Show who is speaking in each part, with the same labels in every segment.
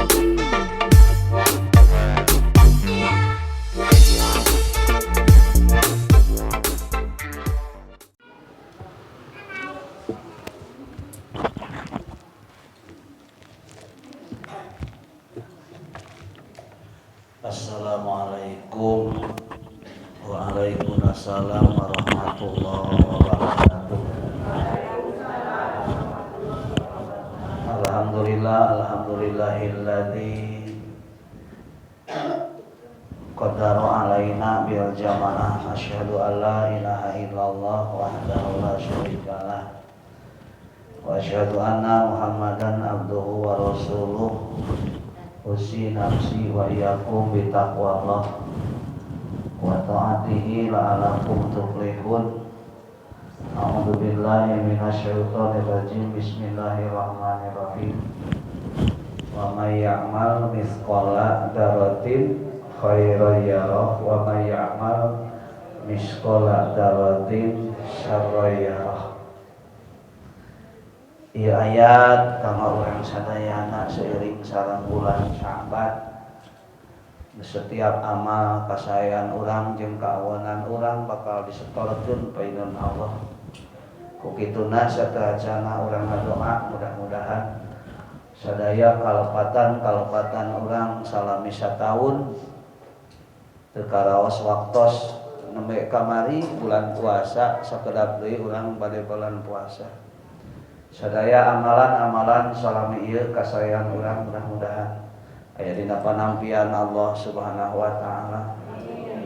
Speaker 1: Assalamualaikum. Waalaikumsalam warahmatullahi wabarakatuh. Alhamdulillah, alhamdulillahilladzi qadara alaina bil jamaah. Asyhadu an la ilaha illallah wahdahu la syarikalah wa asyhadu anna Muhammadan abduhu wa rasuluh. Usi nafsi wa iyyakum bi taqwallah wa ta'atihi la'alakum tuflihun. A'udzu billahi minasyaitonir rajim. Bismillahirrahmanirrahim. Wa may ya'mal mithqala dzarratin khairan yarah wa may ya'mal mithqala dzarratin syarran yarah. Ieu ayat kanggo urang sadayana seiring sareng bulan Sya'ban. Setiap amal kasaean urang jeung kaawonan urang bakal disetorkeun payunan Allah. Ku kituna sateuacanna urang ngadoa mudah-mudahan sadaya kalepatan-kalepatan urang salami sataun teu karaos waktos nembe kamari bulan puasa sakedap deui urang bade bulan puasa. Sadaya amalan-amalan salami ieu kasaean urang mudah-mudahan aya dina panampian Allah Subhanahu wa taala.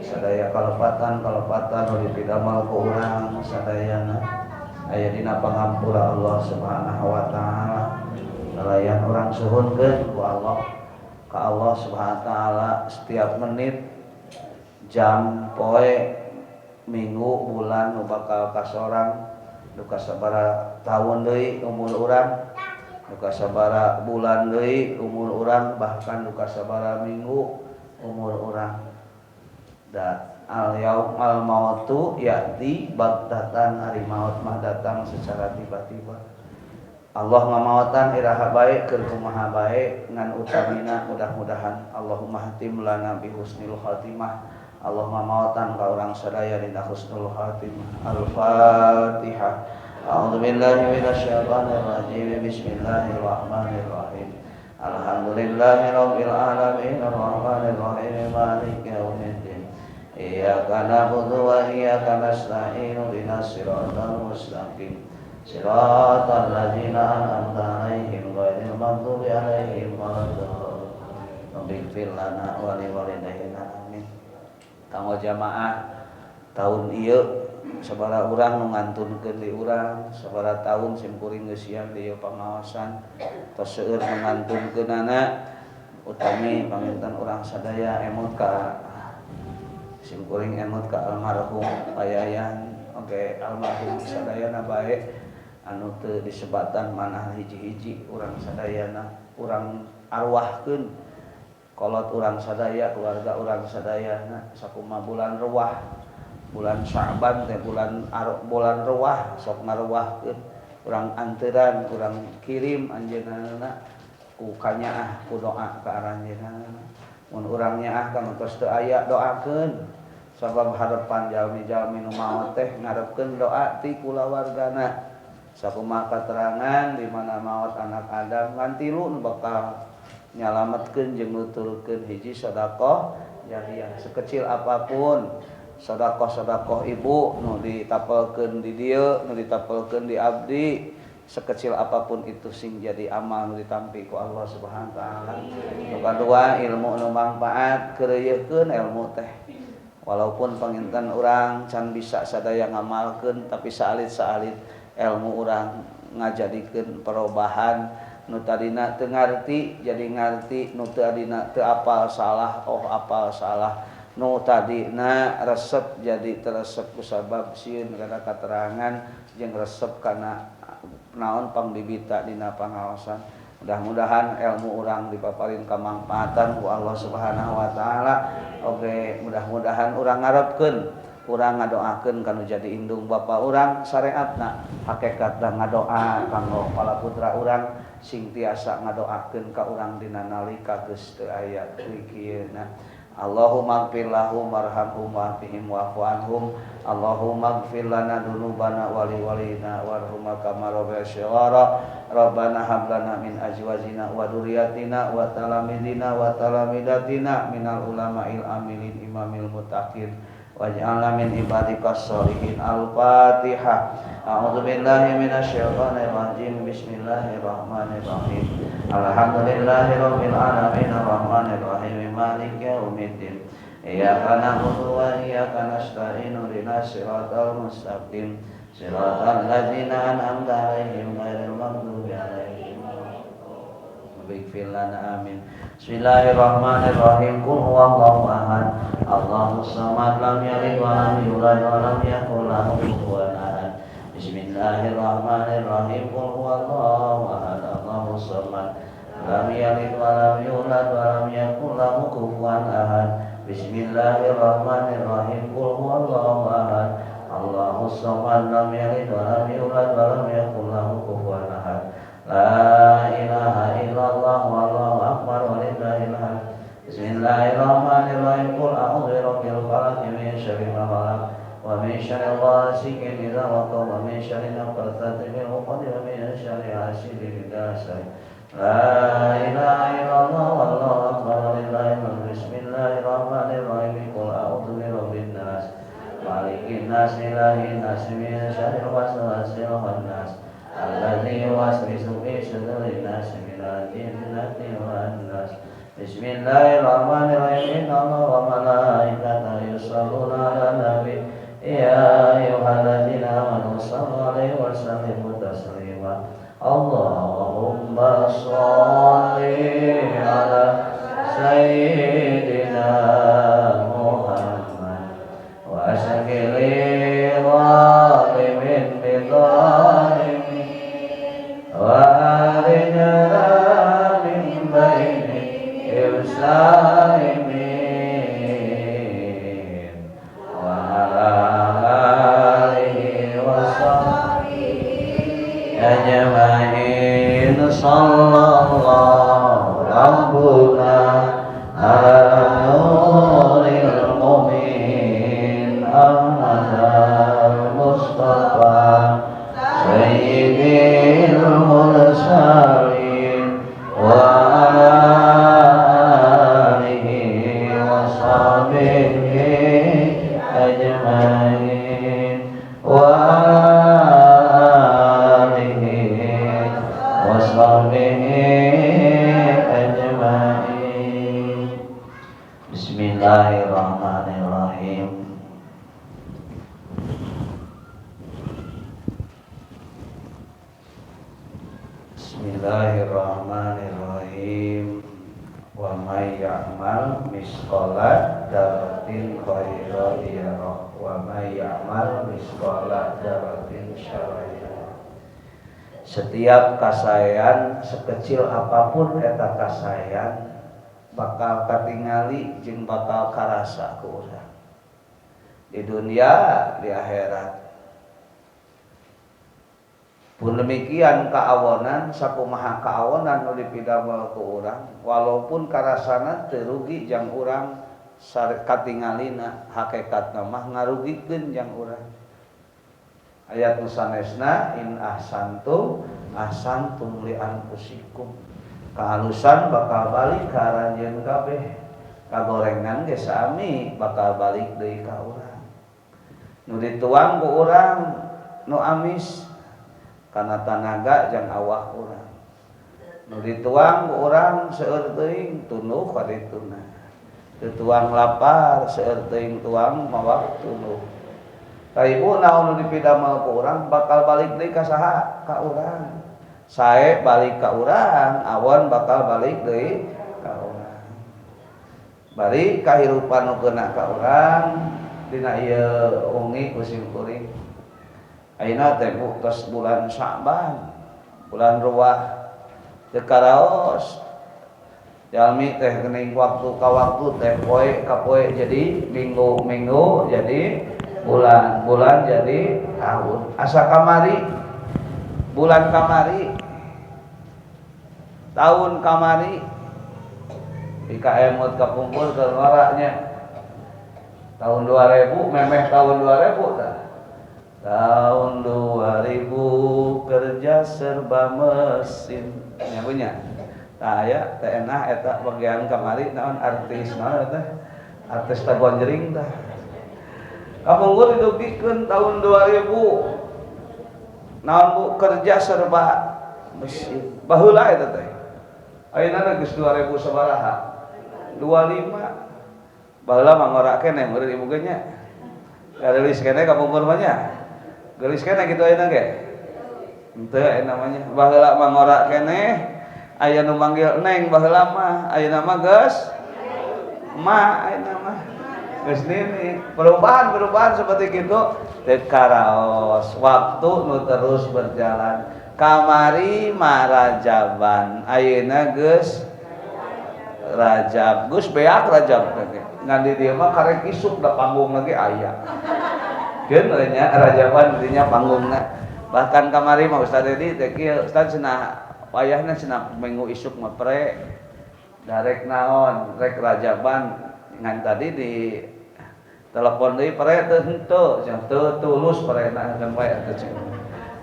Speaker 1: Sadaya kalepatan-kalepatan nu dipidamel ku urang sadayana aya dina pangampura Allah Subhanahu wa taala. Nalayan urang suhunkeun ku Allah ka Allah Subhanahu wa taala setiap menit, jam, poe, minggu, bulan nu bakal kasorang duka sabara tahun deui umur urang, duka sabara bulan deui umur urang, bahkan duka sabara minggu umur urang. Da al yaum al mautu ya'ti baghtatan, hari maut mah datang secara tiba-tiba. Allah ngamaotan iraha bae keur kumaha bae ngan utamina mudah-mudahan Allahumma hatim lana bi husnil khatimah. Allah ngamaotan ka urang sadaya dina husnul khatimah. Al-Fatihah. A'udzu billahi minasyaitonir rajim. Bismillahirrahmanirrahim. Alhamdulillahi rabbil alamin arrahmanir rahim maliki yaumiddin. Iyyaka na'budu wa iyyaka nasta'in ihdinas siratal mustaqim. Siratal ladzina an'amta 'alaihim ghairil maghdubi 'alaihim waladdallin. Rabbighfir lana wa liwalidayna. Amin. Kanggo jamaah tahun ieu sabaraha urang nu ngantunkeun di urang, sabaraha tahun simkuring geus siang di ieu pangaosan tos seueur nu ngantunkeunana utami panginten urang sadaya emut ka simkuring, emut ka almarhum Payayan. Oke, almarhum sadayana bae anu teu disebatan manah hiji-hiji urang sadayana, urang arwahkeun kolot urang sadaya, keluarga urang sadayana. Sakumaha bulan ruah, bulan Sya'ban teh bulan ruah, sok ngaruahkeun urang anteran, urang kirim anjeunna ku kanyaah, ku doa ka aranjeunna. Mun urang nyaah ka tos teu aya, doakeun, sabab harepan jalmi-jalmi nu maot teh ngarepkeun doa ti kulawargana. Sakumaha katerangan di mana maot anak Adam ngan tilu nu bakal nyalametkeun jeung nuturkeun: hiji, sedekah jariah sekecil apapun, sedekah-sedekah ibu nu ditapelkeun di dieu, nu ditapelkeun di abdi, sekecil apapun itu sing jadi amal nu ditampi ku Allah Subhanahu wa taala. Nu kadua, ilmu nu mangfaat, keureuyeurkeun ilmu teh. Walaupun panginten urang can bisa sadaya ngamalkeun, tapi saalit-saalit ilmu urang ngajadikeun perubahan, nu tadina teu ngarti jadi ngarti, nu tadina teu apal salah oh apal salah, nu tadina resep jadi teresep kusabab sieun kana katerangan jeung resep kana naon pangbibita dina pangaosan. Mudah-mudahan ilmu urang dipaparin kamangfaatan ku Allah Subhanahu wa taala. Oke, mudah-mudahan urang ngarepkeun Urang ngadoakeun kanu jadi indung bapa urang syariatna hakikatna ngadoa kanggo pala putra urang sing tiasa ngadoakeun ka urang dina nalika geus teu aya deui kieuna. Allahumma ighfir lahum warhamhum wa'afihim wa'fu anhum. Allahumma ighfir lana dzunubana wa liwalidina warhamhum kama rabbayana shighara. Rabbana hab lana min azwajina wa dzurriyyatina wa talamidina wa talamidatina minal ulama'il amilin imamil muttaqin waj'alna min ibadikas sholihin. Al-Fatihah. A'udzu billahi minasyaitonir rajim. Bismillahirrahmanirrahim. Alhamdulillahirabbil alamin arrahmanir rahim maliki yaumiddin. Iyyaka na'budu wa iyyaka nasta'in ihdinas siratal mustaqim siratal ladzina an'amta 'alaihim ghairil maghdubi 'alaihim waladdallin. Lana amin. Bismillahirrahmanirrahim. Qul huwallahu ahad. Allahus samad lam yalid wa lam yulad wa lam yakul lahu kufuwan ahad. Bismillahirrahmanirrahim. Qul huwallahu ahad. Allahus samad lam yalid wa lam yulad wa lam yakul lahu kufuwan ahad. Bismillahirrahmanirrahim. Qul huwallahu ahad. Allahus samad lam yalid wa lam yulad wa lam yakul lahu kufuwan ahad. La ilaha illallah wallahu akbar walillahil hamd. Bismillahirrahmanirrahim. Qul a'udzu birabbil falaq min syarri ma khalaq wa min syarri ghasiqin idza waqab wa min syarri naffatsati fil 'uqad wa min syarri hasidin idza hasad. La ilaha illallah wallahu akbar walillahil hamd. Bismillahirrahmanirrahim. Qul a'udzu birabbin nas, malikin nas, ilahin nas, min syarril waswasil khannas alladzi yuwaswisu fi sudurin nas minal jinnati wan nas. Bismillahirrahmanirrahim. Innallaha wa malaikatahu yusholluna 'alan nabi ya ayyuhalladzina amanu shallu 'alaihi wa sallimu taslima. Allahumma sholli 'ala sayyidina Muhammad wa asyril zalimin bi zalimin wa arijna min bainihim salimin wa ala alihi wa sahbihi ajma'in. Sallallahu rabbuna ala nuril mu'min ahmadal mustafa sayyidil mursalin wa ala alihi wa sahbihi ajma'in wa alihi wa sahbihi ajma'in. Bismillahirrahmanirrahim. Bismillahirrahmanirrahim. Wa may ya'mal misqala dzarratin khairan yarah wa may ya'mal misqala dzarratin syarran yarah. Setiap kasaean sekecil apapun eta kasaean bakal katingali jeung bakal karasa ku urang di dunia di akhirat. Pun demikian kaawonan sakumaha kaawonan nu dipidamel ku urang walaupun karasana teu rugi jang urang katingalina hakikatna mah ngarugikeun jang urang. Ayat nu sanesna in ahsantum ahsantum li anfusikum. Kahalusan bakal balik ka aranjeun kabeh, kagorengan ge sami bakal balik deui ka urang. Nu dituang ku urang nu amis kana tanaga jang awak urang. Nu dituang ku urang seueur teuing tunduh ka dituna. Teu tuang lapar seueur teuing tuang mawak tunduh. Ka ibu naon nu dipidamel ku urang bakal balik deui ka saha? Ka urang. Sae balik ka urang, awon bakal balik deui ka urang. Bari kahirupan nu keuna ka urang dina ieu wengi ku simkuring. Ayeuna teh tos bulan Sya'ban, bulan ruah teu karaos. Jalmi teh geuning waktu ka waktu teh poe ka poe jadi minggu-minggu jadi Bulan, bulan jadi tahun. Asa kamari, bulan kamari, tahun kamari, IKM kapungkur keur ngoranya. Tahun 2000, memeh tahun 2000 tah. Tahun 2000 kerja serba mesin. Nya punya. Tah aya teh enah eta bagian kamari naon artis naon eta? Artis teh gonjring tah. Kapungkur didugikeun tahun 2000. Naon Bu kerja serba mesin. Baheula eta teh. Ayeuna geus 2000 sabaraha? 25. Baheula mah ngora keneh meureun ibu ge nya. Geulis keneh kapungkur mah nya. Geulis keneh kitu ayeuna ge. Henteu ayeuna mah nya. Baheula mah ngora keneh aya nu manggil neng baheula mah, ayeuna mah geus ma ayeuna mah. Geus nini. Perubahan-perubahan seperti kitu teu karaos. Waktu nu terus berjalan. Kamari marajaban, ayeuna geus Rajab, geus beak Rajab teh. Ngan di dieu mah karek isuk da panggung lagi aya. Keun we nya Rajaban dinya panggungna. Bahkan kamari mah Ustaz Edi teh kieu, Ustaz cenah wayahna cenah minggu isuk mah pre darek naon, rek Rajaban ngan tadi di telepon deui pre teu henteu, cenah teu tulus prena kan wae atuh cenah.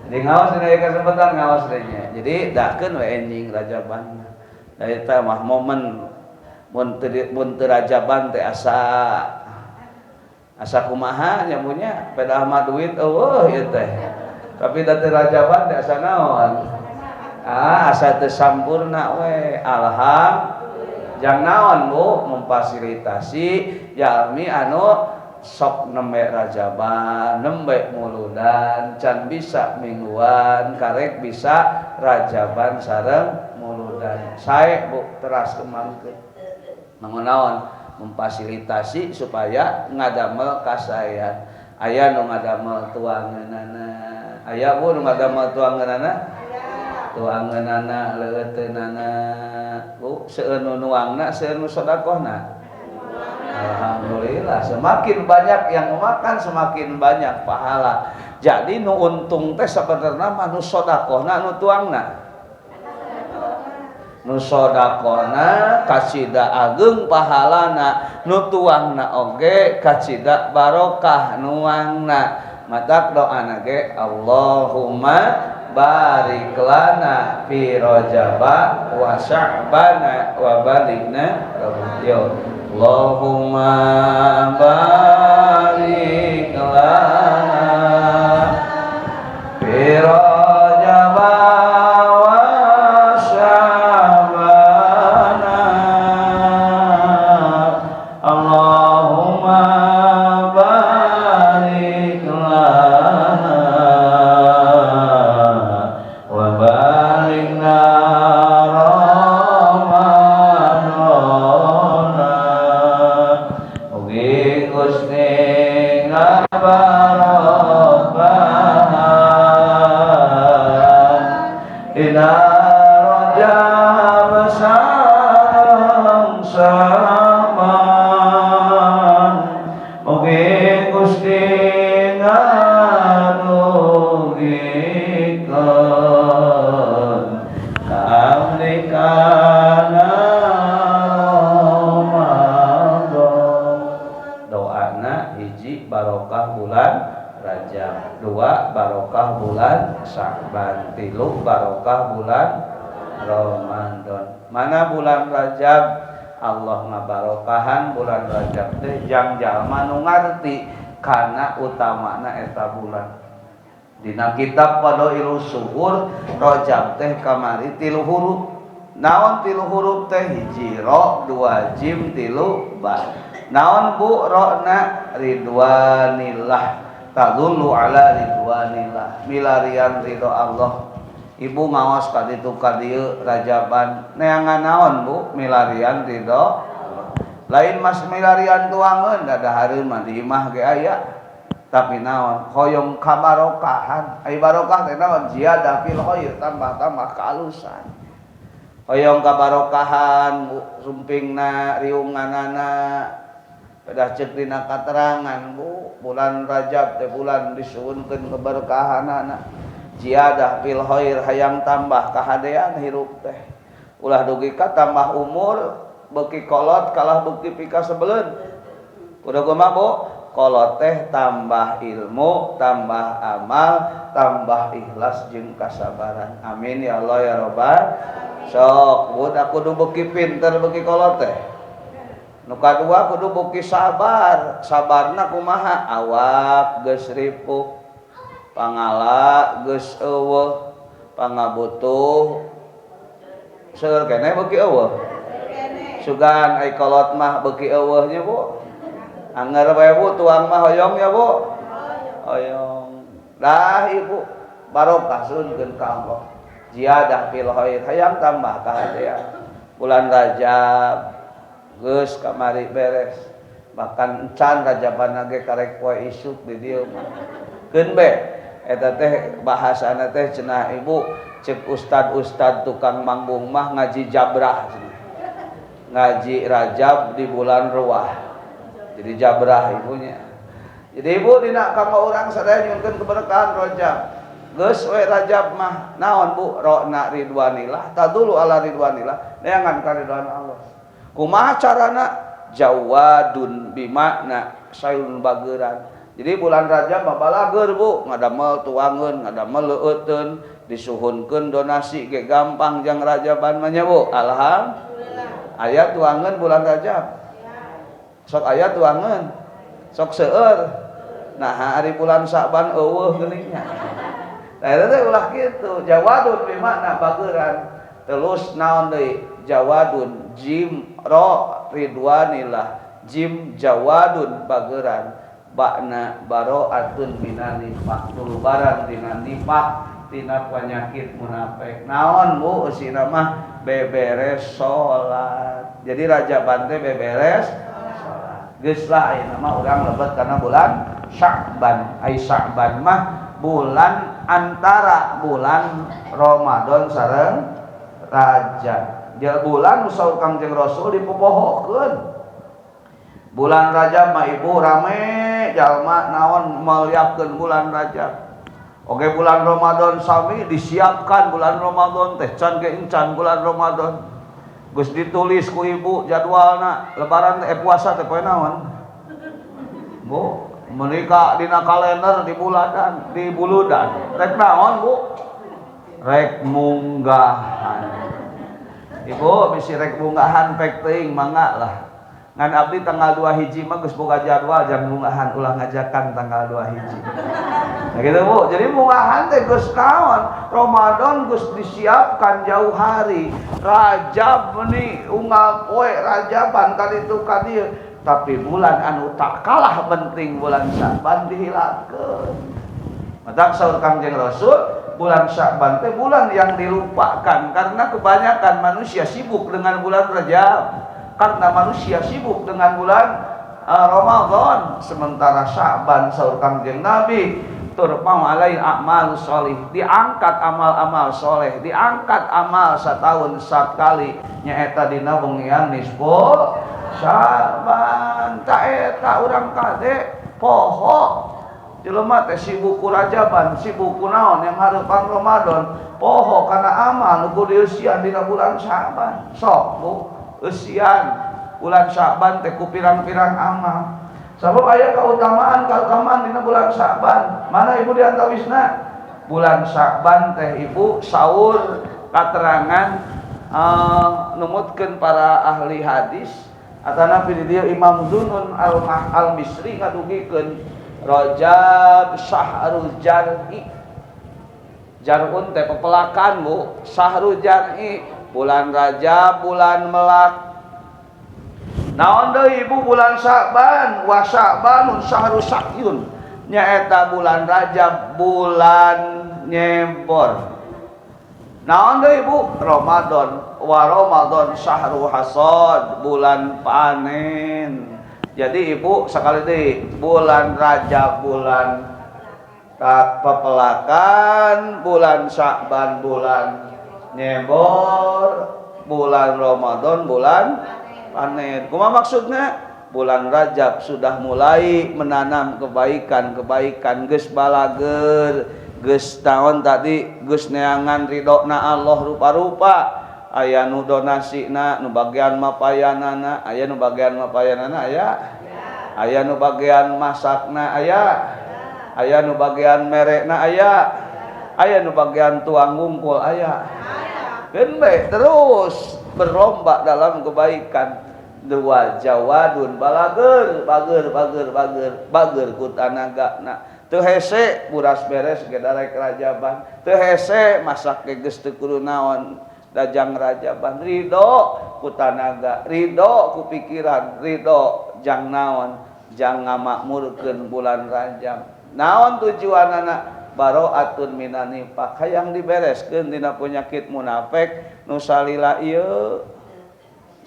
Speaker 1: Jadi ngaos dina kesempatan ngaos deui nya. Jadi dahkeun we enjing Rajaban. Da eta mah momen mun teu Rajaban teh asa asa kumaha nya punya pedah mah duit eueuh ieu teh. Tapi da teu Rajaban teh asa naon? Ah asa teu sampurna we. Alhamdulillah. Jang naon Bu memfasilitasi jalmi anu sok nembe Rajaban, nembe muludan, can bisa mingguan, karek bisa Rajaban sareng muludan. Sae Bu teras kemangkeun. Naon memfasilitasi supaya ngadamel kasaean. Aya nu ngadamel tuangeunana. Aya Bu nu ngadamel tuangeunana? Tuangeunana leuteunana. Bu seueur nu nuangna, seueur nu sedekahna. Alhamdulillah, semakin banyak yang memakan semakin banyak pahala. Jadi nu untung teh sebenarnya mah nu sedekahna nu tuangna. Nu sedekahna kacida ageng pahalana, nu tuangna oge kacida barokah nuangna. Matak doana ge Allahumma barik lana fi Rajaba wa Sya'bana wa balighna Ramadan. Allahumma barik lana fi Rajaba wa Sya'bana. Allahumma barik lana wa balighna Ramadana. Mugi Gusti ngabarokahan dina Rajab sareng Sya'ban. Mugi Gusti ngadugikeun ka abdi kana Ramadan. Doana hiji barokah bulan Rajab, dua barokah bulan Sya'ban, tilu barokah bulan Ramadan. Mana bulan Rajab? Allah ngabarokahan bulan Rajab teh jang jalma nu ngarti kana utamana eta bulan. Dina kitab Fadhailus Syuhur Rajab teh kamari tilu huruf. Naon tilu huruf teh? Hiji ro, dua jim, tilu ba. Naon Bu rona? Ridwanillah. Tadullu ala ridwanillah. Milarian ridho Allah. Ibu ngaos ka ditu ka dieu Rajaban. Neangan naon Bu? Milarian ridho Allah. Lain mas milarian tuangeun da dahareun mah di imah ge aya. Tapi naon? Hoyong kabarokahan. Ai barokah teh naon? Ziyadah fil khair, tambah-tambah kealusan. Hoyong kabarokahan Bu, sumpingna, riunganana. Pedah cek dina katerangan Bu, bulan Rajab teh bulan disuhunkeun keberkahanana. Ziyadah fil khair hayang tambah kahadean hirup teh. Ulah dugi ka tambah umur beuki kolot kalah beuki pikasebeleun. Kudu kumaha Bu? Kolot teh tambah ilmu, tambah amal, tambah ikhlas jeung kasabaran. Amin ya Allah ya Rabbal. Sok, Bu, kudu beuki pinter beuki kolot teh. Nu kadua kudu beuki sabar. Sabarna kumaha? Awak geus ripuh, pangala geus eueuh, pangabutuh seueur keneh beuki eueuh. Sugan ai kolot mah beuki eueuh nya Bu. Angger bae Bu tuang mah hoyong ya Bu. Hoyong. Dah Ibu barokah suhunkeun ka Allah. Ziyadah fil khair hayang tambah kahadean. Bulan Rajab geus kamari beres. Bahkan encan Rajaban ge karek poe isuk di dieu mah. Keun be eta teh bahasana teh cenah Ibu cek ustad-ustad tukang manggung mah ngaji jabrah cenah. Ngaji Rajab di bulan Ruah. Jadi jabrah ibunya. Jadi ibu dina kanggo urang sadaya nyuhunkeun keberkahan Rajab. Geus we Rajab mah naon Bu? Rona ridwanillah, tadulu ala ridwanillah, neangan karidhoan Allah. Kumaha carana? Jawadun bimakna sayun bageran. Jadi bulan Rajab mah balageur Bu, ngadamel tuangeun, ngadamel leueuteun, disuhunkeun donasi ge gampang jang Rajaban mah nya Bu. Alhamdulillah. Aya tuangeun bulan Rajab. Sok aya tuangeun. Sok seueur. Nah, hari bulan Sa'ban eueuh geuning nya. Nah, eta teh ulah kitu. Jawadun bimakna bageran. Terus naon deui? Jawadun jim ro ridwanillah. Jim jawadun bageran. Bakna baroatun minan nifaq, tulubaran tina nifaq, tina penyakit munafik. Naon Bu eusina mah beberes salat. Jadi Rajaban teh beberes salat. Geus lah ayeuna mah urang lebet kana bulan Sya'ban. Ai Sya'ban mah bulan antara bulan Ramadan sareng Rajab. Dia bulan nu saur Kangjeng Rasul dipopohokeun. Bulan Rajab mah ibu rame jalma naon meliapkeun bulan Rajab. Oke bulan Ramadan sami disiapkan bulan Ramadan teh can ge encan bulan Ramadan. Geus ditulis ku ibu jadwalna lebaran teh puasa teh poe naon? Bu, menikah dina kalender di buladan, di buludan. Rek naon, Bu? Rek munggahan. Ibu bisi rek munggahan pek teuing mangga lah. Ngan abdi tanggal 2 hiji mah geus boga jadwal jang munggahan ulah ngajakan tanggal 2 hiji. Nah gitu Bu. Jadi munggahan teh geus naon? Ramadan geus disiapkan jauh hari. Rajab meni unggal poe Rajaban kaditu ka dieu. Tapi bulan anu tak kalah penting bulan Sya'ban dihilangkeun. Matak saur Kangjeng Rasul, bulan Sya'ban teh bulan yang dilupakan karena kebanyakan manusia sibuk dengan bulan Rajab. Karena manusia sibuk dengan bulan Ramadan, sementara Sya'ban saur Kangjeng Nabi turfa'u alaihi a'malu sholih, diangkat amal-amal soleh, diangkat amal setahun sekali nyaeta dina wengian nisfu Sya'ban. Ta eta urang kade poho jelema teh sibuk ku Rajaban, sibuk ku naon yang hareupan Ramadan, poho kana amal nu kudu dieusian dina bulan Sya'ban. Sok Bu, eusian bulan Sya'ban teh ku pirang-pirang amal. Sabab aya kautamaan-kautamaan dina bulan Sya'ban. Mana ibu di antawisna? Bulan Sya'ban teh ibu saur katerangan numutkeun para ahli hadis atanapi di dieu Imam Zunun al-Misri ngadugikeun Rajab syahrul jar'i. Jar'un teh pepelakan Bu, syahrul jar'i, bulan Rajab bulan melak. Naon deui ibu bulan Sya'ban, wa Sya'banun syahru sa'yun. Nyaeta bulan Rajab bulan nyebor. Naon deui ibu? Ramadan, wa Ramadan syahru hasad, bulan panen. Jadi ibu sekali deui bulan Rajab bulan pepelakan, bulan Sya'ban bulan nyebor, bulan Ramadan bulan panen. Kumaha maksudnya? Bulan Rajab sudah mulai menanam kebaikan-kebaikan, geus balager, geus naon tadi, geus neangan ridona Allah rupa-rupa. Aya nu donasina, nu bagian mapayanana, aya nu bagian mapayanana aya. Aya nu bagian masakna aya. Aya nu bagian merekna aya. Aya nu bagian tuang ngumpul aya. Keun bae terus berlomba dalam kebaikan. Dua jawadun balager, bager bager bager, bager ku tanagana. Teu hese buras beres ge darek rajaban. Teu hese masak ge geus teu kudu naon dajang rajaban. Ridho ku tanaga, ridho ku pikiran, ridho jang naon, jang ngamakmurkeun bulan Rajab. Naon tujuanana? Baroatun minan nifaq, hayang dibereskeun dina penyakit munafik nu salila ieu.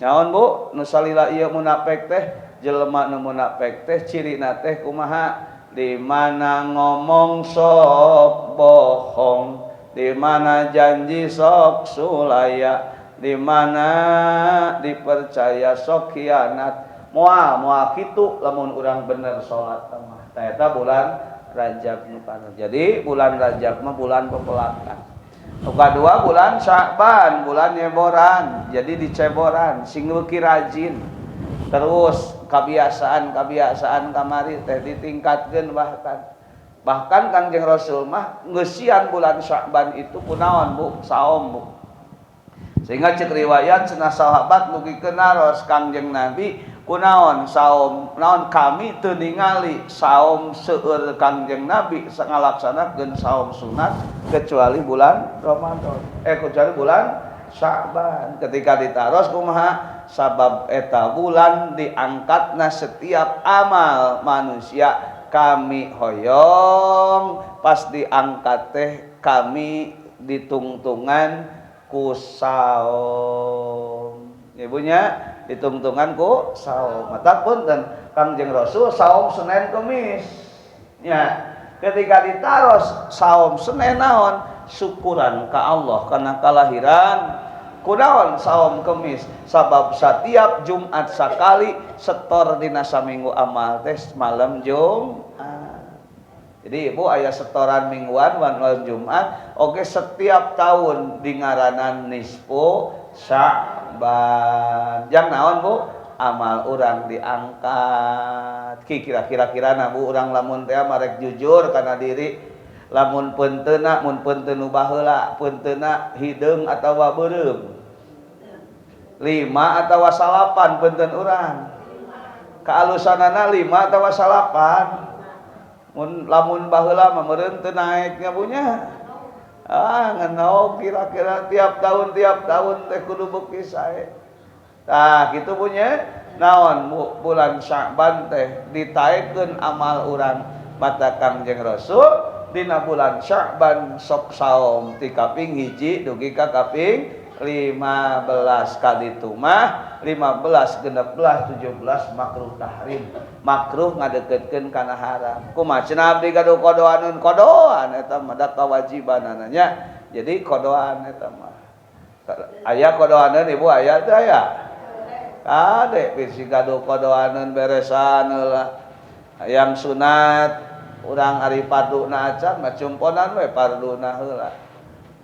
Speaker 1: Naon Bu? Nu salila ieu munafik teh, jelema nu munafik teh cirina teh kumaha? Di mana ngomong sok bohong, di mana janji sok sulaya, di mana dipercaya sok khianat. Moal moal kitu lamun urang bener salat mah. Tah eta bulan Rajab nu kana. Jadi bulan Rajab mah bulan pepelakan. Nu kadua bulan Sya'ban, bulan nyeboran. Jadi diceboran sing beuki rajin. Terus kebiasaan-kebiasaan kamari teh ditingkatkeun bahkan. Bahkan Kangjeng Rasul mah ngeusian bulan Sya'ban itu kunaon Bu? Saum Bu. Sehingga cek riwayat cenah sahabat dugikeun naros Kangjeng Nabi kunaon saum, naon kami teu ningali saum seueur Kangjeng Nabi ngalaksanakeun saum sunat kecuali bulan Ramadan. Kecuali bulan Sya'ban. Ketika ditaros kumaha? Sabab eta bulan diangkatna setiap amal manusia. Kami hoyong pas diangkat teh kami ditungtungan ku saum. Ibunya ditungtungan ku saum. Mata punten Kangjeng Rasul saum Senin Kemis. Ya, ketika ditaros saum Senin naon? Syukuran ka Allah karena kalahiran. Kunaon saum Kemis? Sabab setiap Jumat sakali setor dina saminggu amal teh malam Jumat. Jadi ibu aya setoran mingguan malam Jumat, oke setiap tahun di ngaranan nisfu Sya'ban. Jang naon Bu? Amal urang diangkat. Ki kira-kira kirana Bu urang lamun teh marek jujur kana diri, lamun peunteuna mun peunteun nu baheula, peunteuna hideung atawa beureum. 5 atawa 9 peunteun urang. Kaalusanana 5 atawa 9. Mun lamun baheula mah meureun teu naek nya punya. Ah ngenog kira-kira tiap tahun teh kudu beuki sae. Tah kitu punya naon bulan Sya'ban teh ditaekeun amal urang mata Kangjeng Rasul dina bulan Sya'ban sok saum ti kaping 1 dugi ka kaping 15 kaditu mah 15 16 17 makruh tahrim. Makruh ngadeukeutkeun kana haram. Kumaha cenah abdi gaduh kodoaneun kodoan eta mah da kawajibanana nya. Jadi kodoan eta mah. Aya kodoaneun ibu aya teu aya? Kade bisi gaduh kodoaneun beresan heula. Hayang sunat urang ari parduna acan mah cumponan we parduna heula.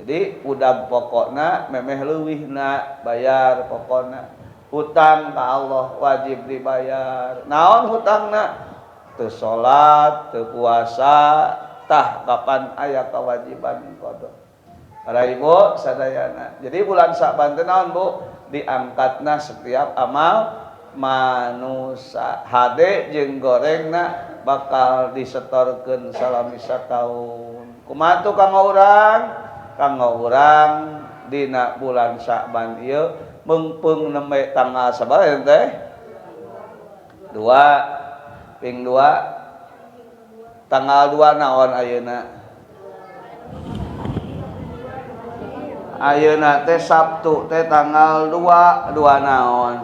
Speaker 1: Jadi udag pokokna memeh leuwihna bayar pokokna. Hutang ka Allah wajib dibayar. Naon hutangna? Teu salat, teu puasa, tah kapan aya kewajiban qada. Para ibu sadayana. Jadi bulan Sya'ban teh naon Bu? Diangkatna setiap amal manusia. Hade jeung gorengna bakal disetorkeun salami sataun. Kumaha tuh kanggo urang? Kanggo urang dina bulan Sya'ban ieu meungpeung nembe tanggal sabaraha teh? 2 ping 2 tanggal 2 naon ayeuna? Ayeuna teh Sabtu teh tanggal 2, 2 naon?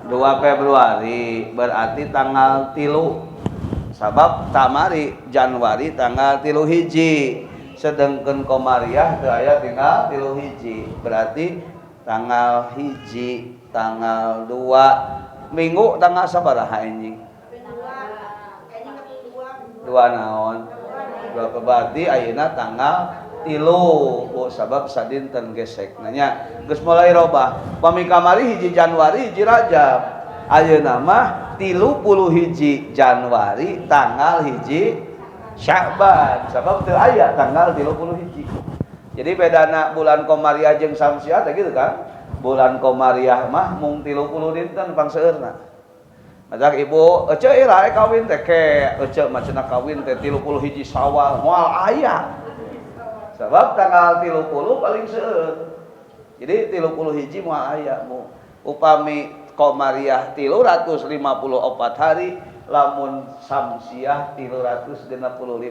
Speaker 1: 2 Februari, berarti tanggal 3. Sabab tamari Januari tanggal 3 hiji. Sedengkeun Komariah teu aya tinggal 3 hiji. Berarti tanggal 1, tanggal 2 Minggu tanggal sabaraha anjing? Dua naon? Dua berarti ayeuna tanggal 3 bu sabab sadinten gesek nanya geus mulai robah. Pami kamari 1 Januari 1 Rajab. Ayeuna mah 31 Januari tanggal 1 Sya'ban sabab teu aya tanggal 31. Jadi bedana bulan Komariah jeung Samsiah teh gitu kan. Bulan Komariah mah mung 30 dinten pangseueurna. Matak ibu ece ira kawin teh ke ece mah cenah kawin teh 31 Syawal moal aya. Sabab tanggal 30 paling seueur. Jadi 31 moal aya mu. Upami Komariah 354 hari lamun Samsiah 365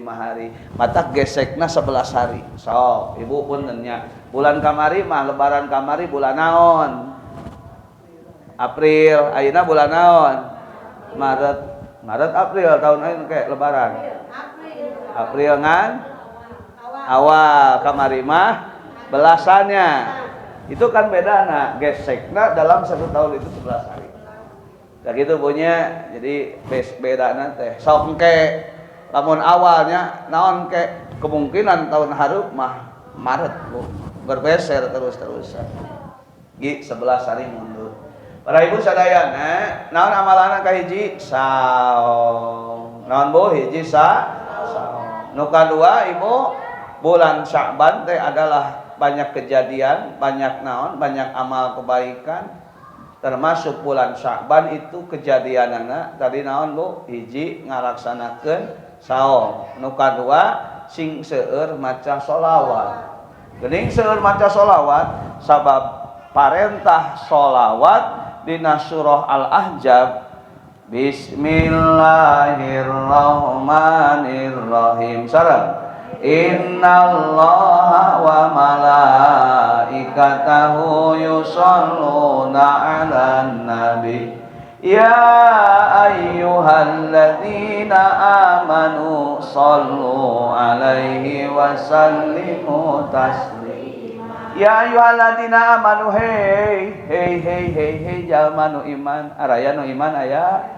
Speaker 1: hari. Matak gesekna 11 hari. Sok ibu punten nya. Bulan kamari mah lebaran kamari bulan naon? April, ayeuna bulan naon? Maret. Maret April tahun ayeuna ke lebaran. April ngan awal kamari mah belasannya. Itu kan bedana gesekna dalam satu tahun itu 11 hari. Nah gitu punya, jadi bedana teh. Sok engke lamun awalnya naon ke kemungkinan tahun hareup mah Maret bu, bergeser terus-terusan. Gi 11 hari mundur. Para ibu sadayana, naon amalana kahiji saum. Naon bu hiji saum. Nu kadua ibu bulan Sya'ban teh adalah banyak kejadian, banyak naon, banyak amal kebaikan. Termasuk bulan Sya'ban itu kejadianana tadi naon bu hiji ngalaksanakeun saum. Nu kadua sing seueur maca sholawat. Geuning seueur maca sholawat sabab parentah sholawat dina surah Al-Ahzab Bismillahirrahmanirrahim sareng Innallaha wa malaikatahu yusholluna 'alan nabi ya ayyuhalladzina amanu shallu 'alaihi wa sallimu taslima. Ya ayyuhalladzina amanu hey hey hey hey hey jalma nu iman araya nu iman aya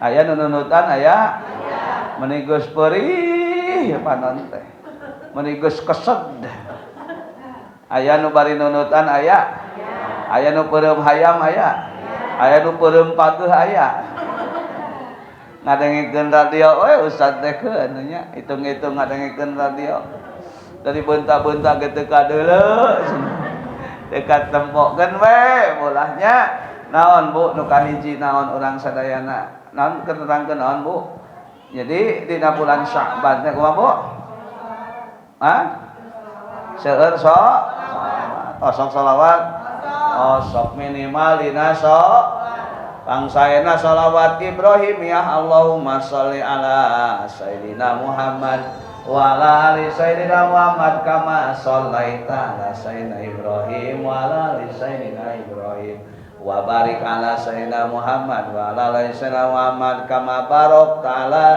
Speaker 1: aya nu nunutan aya meuni geus peurih panon teh meuni geus kesed aya nu bari nunutan aya aya nu peureum hayam aya aya nu peureum pageuh aya ngadengikeun radio we ustad teh keun nya hitung-hitung ngadengikeun radio dari bentak-bentak ge teu kadeuleu teu katempokeun we bolahnya naon bu nu kahiji naon urang sadayana naon kenerangkeun naon bu. Jadi dina bulan Sya'ban teh kumaha bu? Hah? Seueur sok osok sholawat osok minimal dina sok pangsaena sholawat Ibrahimiyah Allahumma sholli ala Sayyidina Muhammad wa ala ali Sayyidina Muhammad kama shallaita ala Sayyidina Ibrahim wa ala ali Sayyidina Ibrahim wa barik ala Sayyidina Muhammad wa ala ali Sayyidina Muhammad kama barakta ala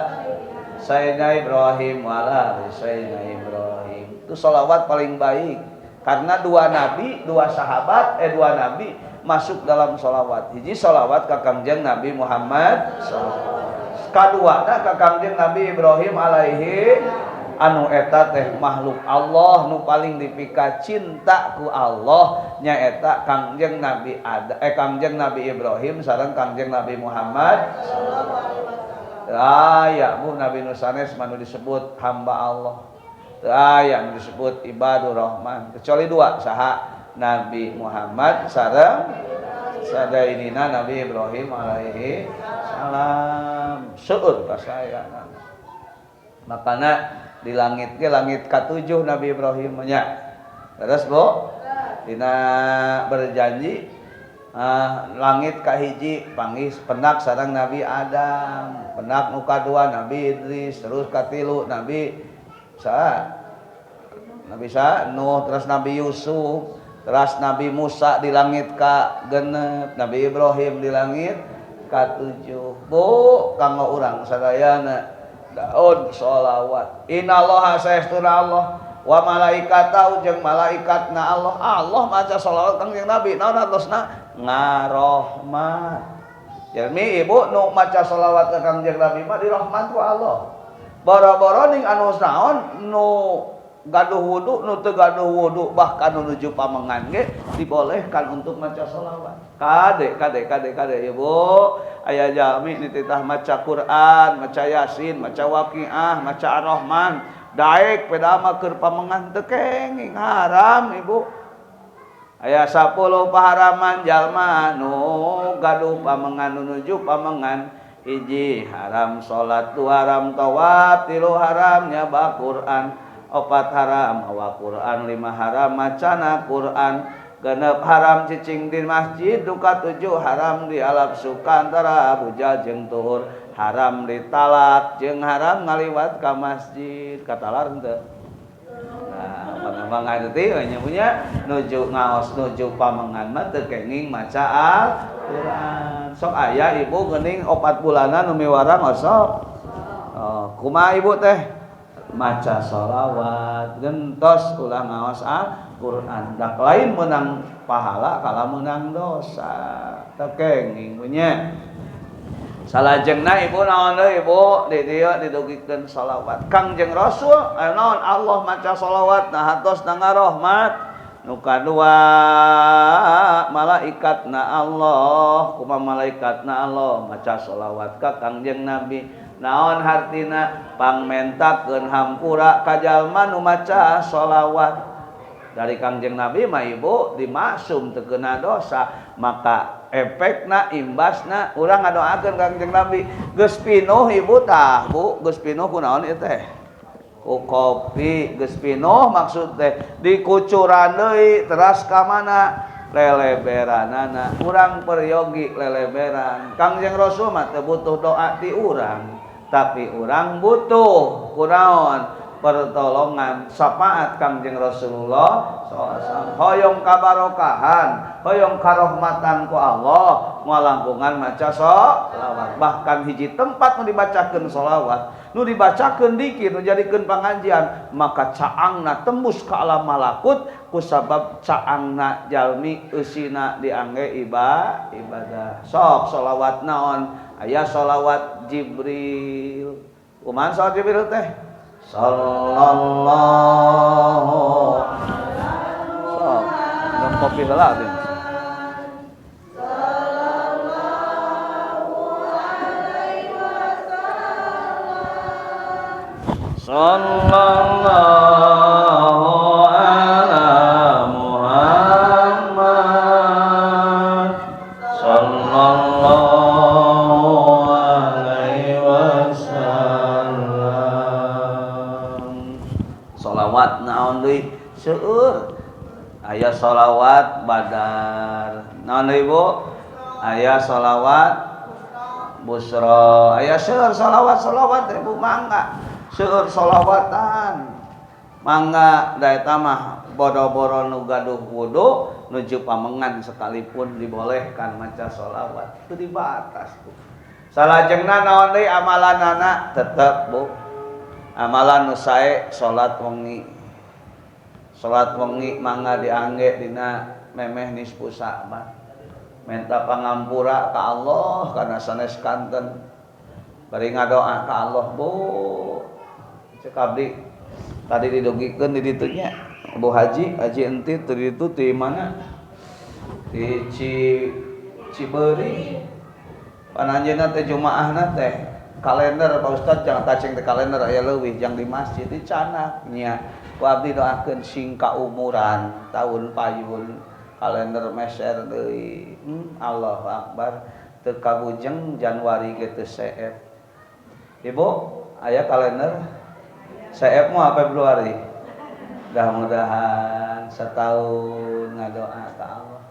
Speaker 1: Sayyidina Ibrahim wa ala ali Sayyidina Ibrahim. Itu sholawat paling baik karena dua nabi, dua sahabat, dua nabi masuk dalam sholawat. Hiji sholawat ka Kangjeng Nabi Muhammad, kaduana ka Kangjeng Nabi Ibrahim alaihi anu eta teh makhluk Allah nu paling dipika cinta ku Allah nyaeta Kangjeng Nabi Kangjeng Nabi Ibrahim sareng Kangjeng Nabi Muhammad. Aya bu Nabi nu sanes mah nu disebut hamba Allah. Teu aya nu disebut ibadur rahman kecuali dua saha Nabi Muhammad sareng sadainina Nabi Ibrahim alaihi salam. Seueur kasayana. Makana di langit ke langit ka-7 Nabi Ibrahim nya. Terus bu dina berjanji langit kahiji panggih pendak sareng Nabi Adam, pendak nu kadua Nabi Idris, terus katilu Nabi sa Nabi sa Nuh, terus Nabi Yusuf, terus Nabi Musa di langit ka genep, Nabi Ibrahim di langit ka-7. Bu kanggo urang sadayana daun sholawat. Innallaha saestuna Allah wa malaikatahu jeung malaikatna Allah. Allah maca sholawat kangjeng Nabi naon atosna ngarohmat. Jalmi ibu nu maca sholawat ka Kangjeng Nabi mah dirahmat ku Allah. Boro-boro ning anu naon nu gaduh wudu, nu teu gaduh wudu, bahkan nu nuju pamengan ge dibolehkan untuk maca sholawat. Kade kade kade kade ibu, aya jalmi nititah maca Quran, maca Yasin, maca Waqiah, maca Ar-Rahman, daek peda mah keur pamengan teu kenging haram ibu. Aya 10 paharaman jalma nu gaduh pamengan nu nuju pamengan. Hiji haram salat, dua haram tawaf, tilu haram nyaba Quran, opat haram mawa Quran, lima haram macana Quran, genep haram cicing di masjid, duka tujuh haram dialap suka antara bujal jeung tuhur, haram ditalak jeung haram ngaliwat ka masjid. Katalar henteu? Nah, pangembang teh nya punya nuju ngaos nuju pamengan mah teu kenging maca Al-Qur'an. Sok aya ibu geuning 4 bulanan nu miwarang osok. Oh, kumaha ibu teh? Maca sholawat gentos ulah ngaos Al-Qur'an. Dak lain menang pahala kala menang dosa. Teu kenging punya. Salajengna ibu naon deui ibu di dieu didugikeun sholawat. Kangjeng Rasul aya naon Allah maca sholawat nah hatos na ngarohmat. Nu kadua malaikatna Allah, kumaha malaikatna Allah maca sholawat ka Kangjeng Nabi. Naon hartina pangmentakeun hampura ka jalma nu maca sholawat. Dari Kangjeng Nabi mah ibu dimaksum teu kena dosa, maka efekna imbasna urang ngadoakeun Kangjeng Nabi. Geus pinuh ibu tah bu, geus pinuh kunaon ieu teh? Ku kopi geus pinuh maksud teh dikucuran deui teras ka mana? Leleberanana. Urang peryogi leleberan. Kangjeng Rasul mah teu butuh doa ti urang, tapi urang butuh kunaon? Pertolongan syafaat Kangjeng Rasulullah sallallahu alaihi wasallam. Hoyong kabarokahan, hoyong karohmatan ku Allah ngalangkungan maca sholawat. Bahkan hiji tempat nu dibacakeun sholawat, nu dibacakeun dikir, nu jadikeun pangajian, maka caangna tembus ka alam malakut kusabab caangna jalmi eusina diangge ibadah. Sok sholawat naon? Aya sholawat Jibril. Kumaha sholawat Jibril teh? Sallallahu sok minum kopi heula teh.
Speaker 2: Sallallahu alaihi wasallam.
Speaker 1: Sallallahu ala Muhammad. Sallallahu alaihi wasallam. Sholawat naon deui? Seueur. Aya sholawat Badar. Naon deui Bu? Aya sholawat Busra. Aya seueur sholawat-sholawat teh Bu, mangga. Seueur sholawatan. Mangga da eta mah boro-boro nu gaduh wudu nuju pamengan sekalipun dibolehkan maca sholawat. Itu dibatas Bu. Salajengna naon deui amalanana? Tetep Bu. Amalan nu sae salat wengi. Salat wengi mangga diangge dina memeh nisfu Sa'ban. Minta pangampura ka Allah kana sanes kanten. Bari ngadoa ka Allah Bu. Cek abdi tadi didugikeun di ditu nya. Bu Haji, Haji enti teu di ditu ti mana? Di Cibeuri. Pan anjeunna teh jumaahna teh kalender Pak Ustad jangan tacing di kalender aya leuwih jang di masjid dicanak nya. Ku abdi doakeun sing kaumuran tahun payun kalender meser deui. Allahu Akbar teu kabujeng Januari ge teu CF. Ibu aya kalender CF mah Februari. Mudah-mudahan setahun ngadoa ka Allah.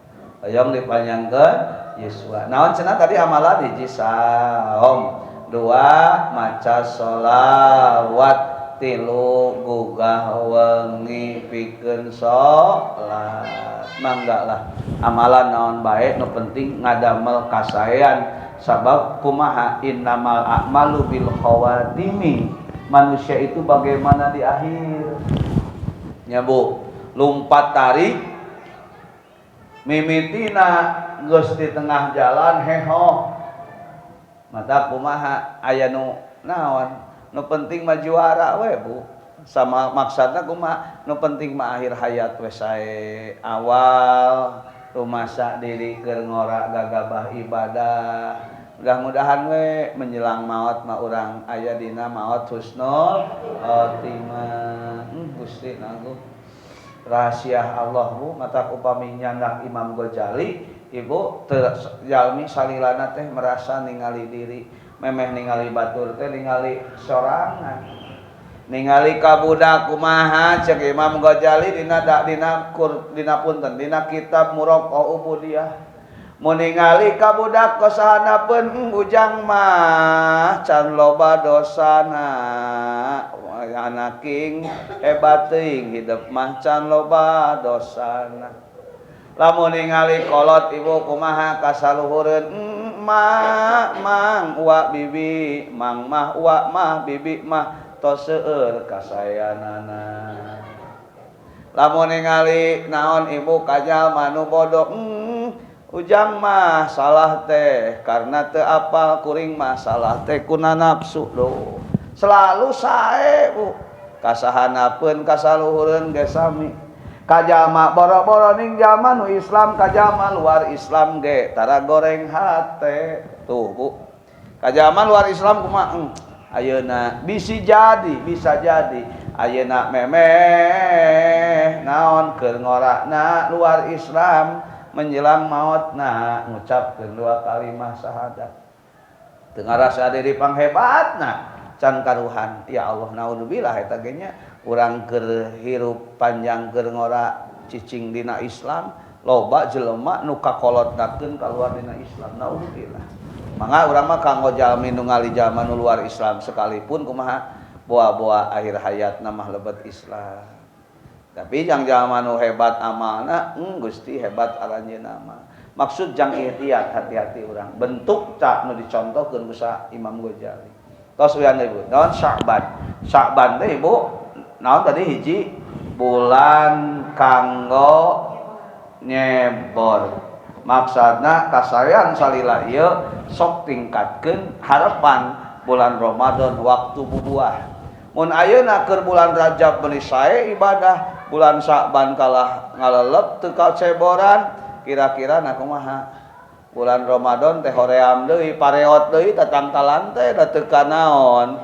Speaker 1: Hoyong dipanjangkeun yuswa. Naon cenah tadi amalan hiji saum, dua maca sholawat, tilu gugah wengi pikeun salat. Mangga lah amalan naon bae nu penting ngadamel kasaean. Sabab kumaha innamal a'malu bil khawatimi. Manusia itu bagaimana di akhir. Nya Bu, lumpat tarik mimitina geus di tengah jalan heho. Mata kumaha aya nu naon nu penting mah juara we Bu. Sama maksudna kumaha nu penting mah akhir hayat we sae awal rumasa diri keur ngora gagabah ibadah. Mudah-mudahan we menjelang maot mah urang aya dina maot husnul khotimah. Gusti nangguh rahasia Allah Bu matak upami nyandak Imam Ghazali ibu teu jalmi salilana teh merasa ningali diri memeh ningali batur teh ningali sorangan ningali ka budak kumaha cek Imam Ghazali dina dina kur dina punten dina kitab Muraqqa Ubudiyah mun ningali ka budak kosahanapeun ujang mah can loba dosana anaking hebat teuing hidup mah can loba dosana lamun ningali kolot ibu kumaha kasaluhureun mak mang uak bibi mang mah uak mah bibi mah tos seueur kasayanana lamun ningali naon ibu kajalma nu bodoh ujang mah salah teh karena teu apal kuring mah salah teh kuna nafsu do selalu sae Bu kasahanapeun kasaluhureun ge sami kajalma boro-boro ning jalma nu Islam kajalma luar Islam ge tara goreng hate tuh Bu kajalma luar Islam kumaha ayeuna bisa jadi ayeuna memeh naon keur ngorana luar Islam menjelang maotna ngucapkeun dua kalimah syahadat teu ngarasa diri panghebatna can karuhan ya Allah naudzubillah eta ge nya urang keur hirup panjang keur ngora cicing dina Islam loba jelema nu kakolotnakeun kaluar dina Islam naudzubillah mangga urang mah kanggo jalmi nu ngali jalma nu luar Islam sekalipun kumaha boa-boa akhir hayatna mah lebet Islam tapi jang jalma nu hebat amalna Gusti hebat aranjeunna mah maksud jang ihtiyat hati-hati urang bentuk cak nu dicontohkeun ku Imam Ghazali tos uyan ibu naon Sya'ban Sya'ban teh ibu naon tadi hiji bulan kanggo nyebor maksudna kasayan salila ieu sok tingkatkeun harapan bulan Ramadan waktu bubuah mun ayeuna keur bulan Rajab meuni sae ibadah bulan Sya'ban kalah ngalelep teu kaceboran kira-kira na kumaha bulan Ramadan teh hoream deui pareot deui tatangtalan teh da teu kanaon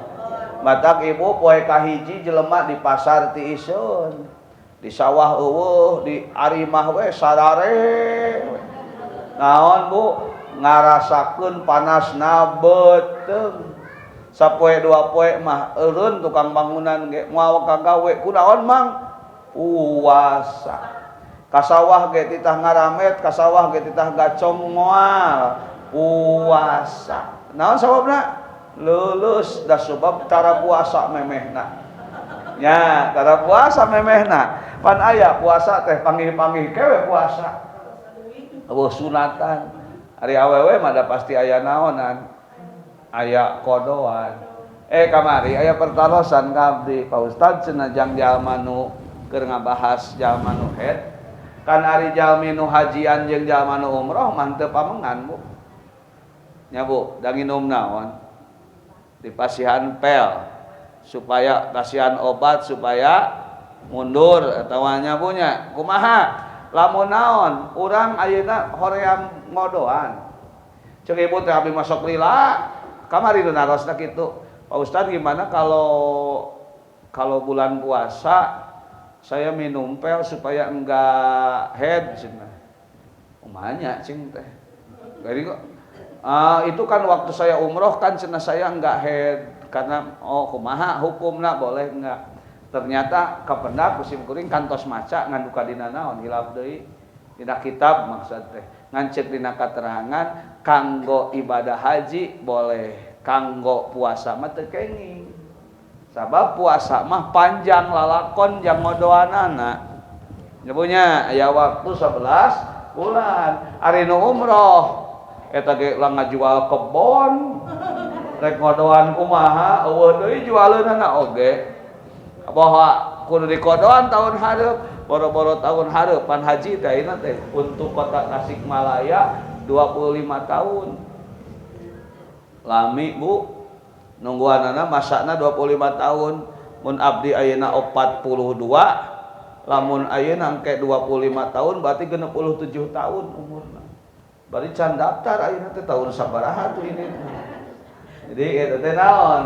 Speaker 1: matak ibu poe kahiji jelema di pasar ti iseun di sawah eueuh di arimah we sarare naon Bu ngarasakeun panasna beuteung sapoe dua poe mah eureun tukang bangunan ge moal kagawe kunaon mang puasa kasawah ge titah ngaramet kasawah ge titah gacong moal puasa naon sababna lulus da sebab tara puasa memehna nya tara puasa memehna pan aya puasa teh panggih-panggih kewe puasa eueuh sunatan ari awewe mah da pasti aya naonan aya kodoan kamari aya pertarosan ka abdi Pak Ustad cenah jang jalma nu keur ngabahas jalma nu haid kan ari jalmi nu hajian jeung jalma nu umroh mah teu pamengan Bu nya Bu da nginum naon dipasihan pel supaya pasihan obat supaya mundur atawa nya Bu nya kumaha lamun naon urang ayeuna hoream ngodoan ceuk ibu teh abdi masuk lila kamari nu narosna kitu Pak Ustad gimana kalau bulan puasa saya minum pel supaya enggak head cenah umanya cing teh jadi kok itu kan waktu saya umroh kan cenah saya enggak head karena oh kumaha hukumna boleh enggak ternyata kapendak musim kuring kantos maca ngan duka dina naon hilap deui dina kitab maksud teh ngan ceuk dina katerangan kanggo ibadah haji boleh kanggo puasa mah teu kenging sabab puasa mah panjang lalakon jang ngodoanana nyebunya aya waktu 11 bulan ari nu umroh eta ge lah ngajual kebon rek ngodoan kumaha eueuh deui jualeunana oge bahwa kudu dikodoan tahun hareup boro-boro tahun hareup pan haji teh ayeuna teh untuk kota Tasikmalaya 25 tahun Lami Bu nungguanana masana 25 tahun. Mun abdi ayeuna 42, lamun ayeuna engke 25 tahun berarti 67 tahun umurna. Berarti can daftar ayeuna teh tahun sabaraha tuh ini. Jadi eta teh naon?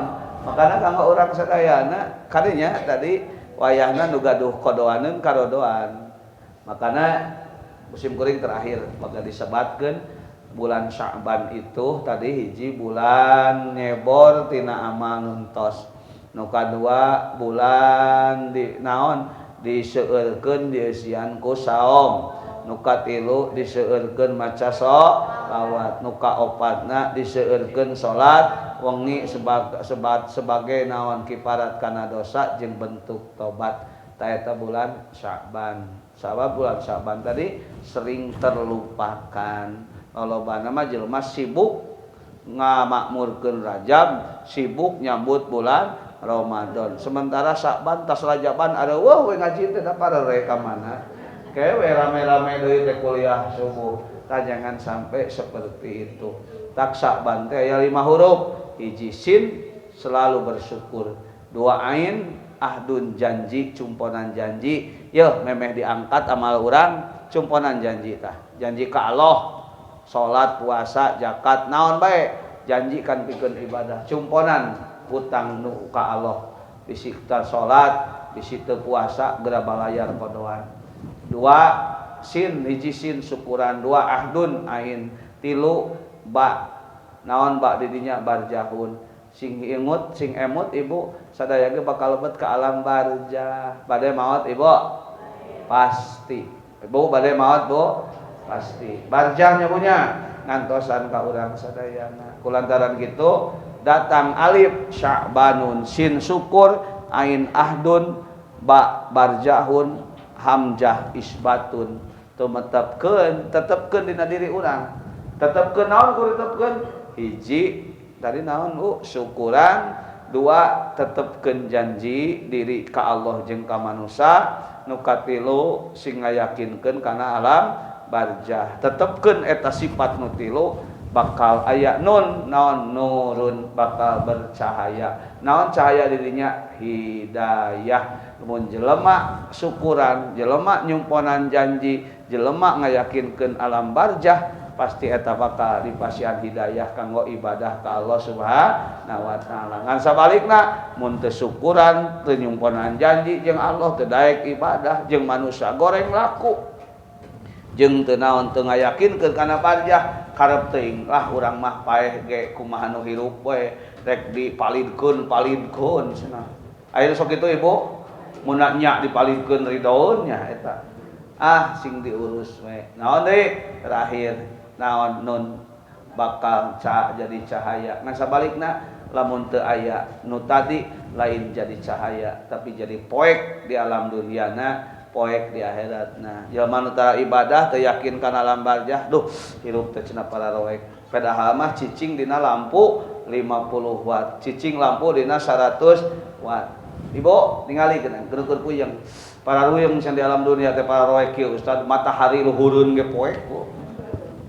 Speaker 1: Makana kanggo urang sadayana kadinya tadi wayahna nu gaduh kodoaneun karodoan. Makana musim kuring terakhir maka disebatkeun bulan Sya'ban itu tadi hiji bulan nyebor tina amal nuntos. Nu kadua bulan di naon diseueurkeun dieusian ku saum. Nu katilu diseueurkeun maca sholawat. Nu kaopatna diseueurkeun salat wengi sebagai naon kiparat kana dosa jeung bentuk tobat. Ta eta bulan Sya'ban. Sabab bulan Sya'ban tadi sering terlupakan. Lolobana mah jelema sibuk ngamakmurkeun Rajab, sibuk nyambut bulan Ramadan. Sementara Sya'ban tas Rajaban ada wah we ngaji teh da parere ka mana. Kewe rame-rame deui teh kuliah subuh. Tah jangan sampai seperti itu. Tak Sya'ban teh aya 5 huruf. Hiji sin selalu bersyukur. 2 ain ahdun janji, cumponan janji. Yeuh memeh diangkat amal urang cumponan janji tah. Janji ka Allah, salat, puasa, zakat, naon bae janji kan pikeun ibadah. Cumponan hutang nu ka Allah. Bisi teu salat, bisi teu puasa geura balayar kodoan. 2 sin, hiji sin syukuran, 2 ahdun ain, 3 ba naon ba didinya barjahun. Sing ingut, sing emut ibu sadaya ge bakal lebet ka alam barjah. Bade maot ibu? Pasti. Ibu bade maot Bu? Pasti. Barjahnya punya ngantosan ka urang sadayana. Kulantaran kitu datang alif sya'banun, sin syukur, ain ahdun, ba barjahun, hamzah isbatun. Tumetepkeun, tetepkeun dina diri urang. Tetepkeun naon kudu tetepkeun? Hiji tadi naon syukuran, 2 tetepkeun janji diri ka Allah jeung ka manusa, nu katilu sing ngayakinkeun kana alam barjah. Tetepkeun eta sifat nu tilu bakal aya nun naon nurun bakal bercahaya. Naon cahaya dirinya? Hidayah. Mun jelema syukuran, jelema nyumponan janji, jelema ngayakinkeun alam barjah, pasti eta bakal dipasihan hidayah kanggo ibadah ka Allah Subhanahu wa taala. Ngan sabalikna mun teu syukuran, teu nyumponan janji jeung Allah, teu daek ibadah jeung manusia goreng laku. Jeung teu naon teu ngayakinkeun kana barjah, karep teuing lah urang mah paeh ge kumaha nu hirup we, rek dipalidkeun palidkeun cenah. Aya sok kitu ibu, mun nya dipalidkeun ridoeun nya eta. Ah sing diurus we. Naon deui terakhir naon nun bakal jadi cahaya. Ngan sabalikna lamun teu aya nu tadi lain jadi cahaya tapi jadi poek di alam duniana, poek di akhiratna. Jelema nu tara ibadah teu yakin kana alam barjah, duh hirup teh cenah pararoek. Padahal mah cicing dina lampu 50 watt, cicing lampu dina 100 watt. Ibu ningali geunang keur puyeng. Pararuyeng cenah di alam dunia teh pararoek kieu Ustaz, matahari luhureun ge poek Bu.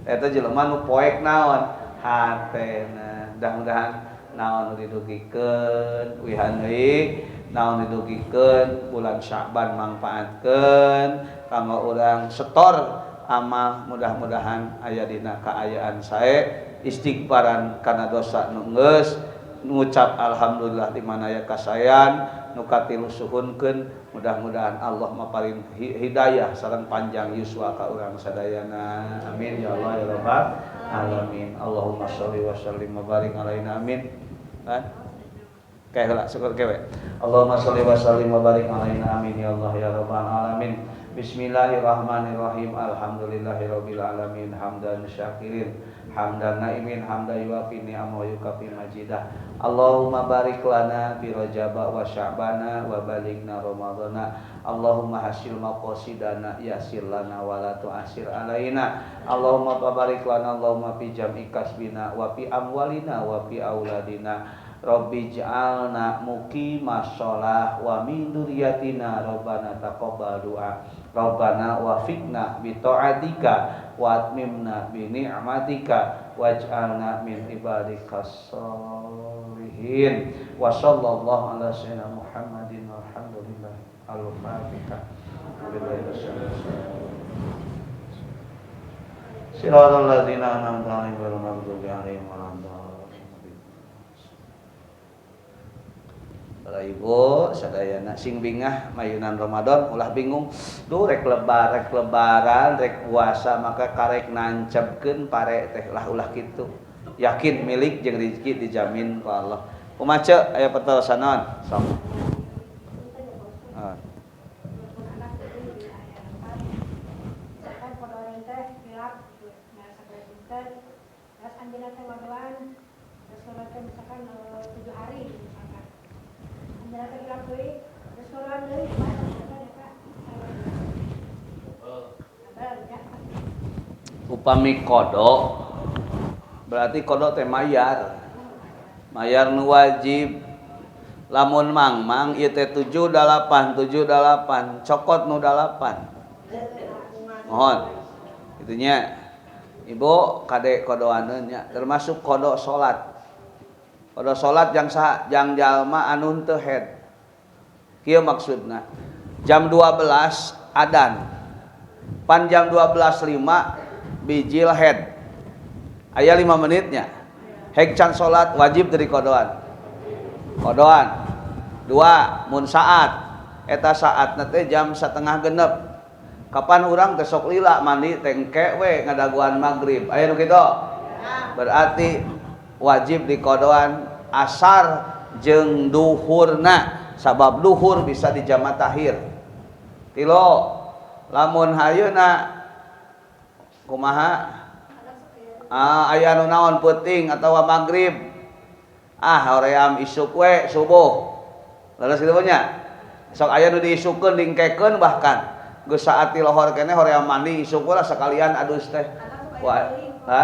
Speaker 1: Eta jelema nu poek naon hatena. Mudah-mudahan naon nu didugikeun wihan deui, naon didugikeun bulan Sya'ban mangfaatkeun kanggo urang setor amal, mudah-mudahan aya dina kaayaan sae, istighfaran kana dosa nu geus, ngucap alhamdulillah di mana aya kasaean, nu katilu suhunkeun, mudah-mudahan Allah maparin hidayah sareng panjang yuswa ka urang sadayana. Amin ya Allah ya rabbal alamin. Allahumma sholli wa sallim wa barik alaina amin. Kan? Kayak heula syukur kewe. Allahumma sholli wa sallim wa barik alaina amin ya Allah ya rabbal alamin. Bismillahirrahmanirrahim. Alhamdulillahirabbil alamin hamdan syakirin hamdan naimin hamdan yuafi ni'amahu yukafi majidah. Allahumma barik lana fi Rajaba wa Sya'bana wa balighna Ramadhana. Allahumma hasil maqasidana yasir lana wa la tu'asir alaina. Allahumma barik lana Allahumma fi jam'i kasbina wa fi amwalina wa fi auladina. Rabbi ij'alna muqimas shalah wa min dzurriyyatina rabbana taqabbal du'a. Rabbana wafiqna bi ta'atika wa atmimna bi ni'matika waj'alna min ibadikas sholihin. Wa sallallahu ala sayyidina Muhammadin walhamdulillah. Al-Fatihah. Siratal ladzina an'amta 'alaihim ghairil maghdubi 'alaihim waladdallin. Para ibu sadayana sing bingah mayunan Ramadan ulah bingung. Duh rek lebar, rek lebaran, rek puasa maka karek nancebkeun pare teh lah ulah kitu. Yakin milik jeung rezeki dijamin ku Allah. Kumaha ceu aya patarosan naon? Sok. Upami kodok berarti kodok teh mayar. Mayar nu wajib. Lamun mangmang ieu teh 7 8 7 8 cokot nu 8. Mohon. Itunya ibu kade kodoaneun nya termasuk kodok salat. Kodok salat jang saha? Jang jalma anu teu head. Kieu maksudna. Jam 12 adan. Pan jam 12.05 bijil head. Aya 5 menitnya. Hek can salat wajib dari kodoan. Kodoan. 2 mun saat. Eta saatna teh jam 5:30. Kapan urang teh sok lila mandi teh engke we ngadaguan magrib. Aya nu kitu? Berarti wajib di kodoan asar jeung duhurna. Sabab duhur bisa dijama tahir. Tilo lamun hayeuna kumaha? Aya nu naon peuting atawa magrib. Hoream isuk we subuh. Leres kitu nya. Sok aya nu diisukeun dingkekeun bahkan. Geus saat ti lohor keneh hoream mandi isuk we lah sakalian adus teh. Wah, ha?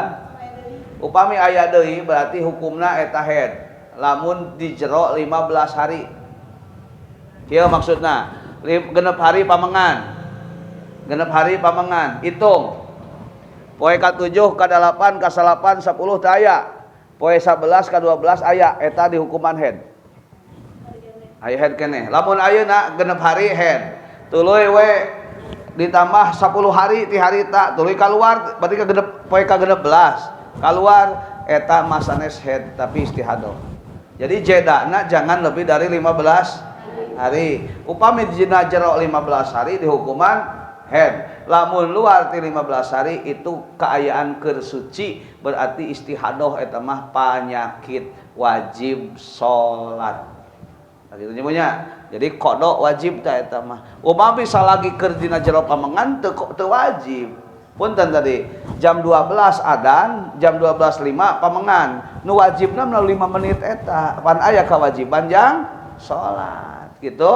Speaker 1: Upami aya deui berarti hukumna eta head. Lamun di jero 15 hari. Kieu maksudna, genep hari pamengan. Genep hari pamengan, hitung. Poe ka-7, ka-8, ka-9, 10 teu aya. Poe 11, ka-12 aya, eta dihukuman head. Aya head keneh. Lamun ayeuna genep hari head. Tuluy we ditambah 10 hari ti harita, tuluy kaluar berarti ka genep poe ka-16. Kaluar eta masanes head tapi istihadah. Jadi jedana jangan lebih dari 15 hari. Upami dina jero 15 hari dihukuman head. Lamun luar ti 15 hari itu kaayaan keur suci berarti istihadah eta mah panyakit wajib salat. Nah, kitu nya. Jadi qada wajib ta eta mah. Upami salagi keur dina jero pamengan teu wajib. Punten tadi jam 12 adan, jam 12.05 pamengan. Nu wajibna melalui 5 menit eta. Pan aya kewajiban jang salat. Gitu.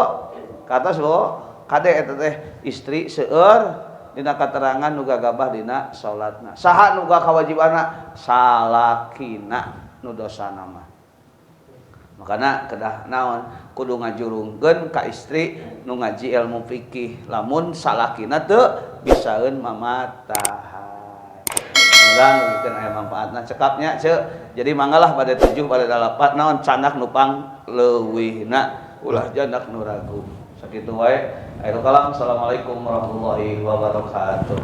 Speaker 1: Katos Bu, kade eta teh istri seueur dina katerangan nu gagabah dina salatna. Saha nu kawajibanna? Salakina nu dosana mah. Makana kedah naon kudu ngajurungkeun ka istri nu ngaji ilmu fikih. Lamun salakina teu bisaeun mamatahan. Urang bikin aya manfaatna cekapnya ceu. Jadi manggalah pada 7 pada 8 naon candak nu pang leuwihna ulah jandak nu ragu. Sakitu wae. Akhirul kalam. Assalamualaikum warahmatullahi wabarakatuh.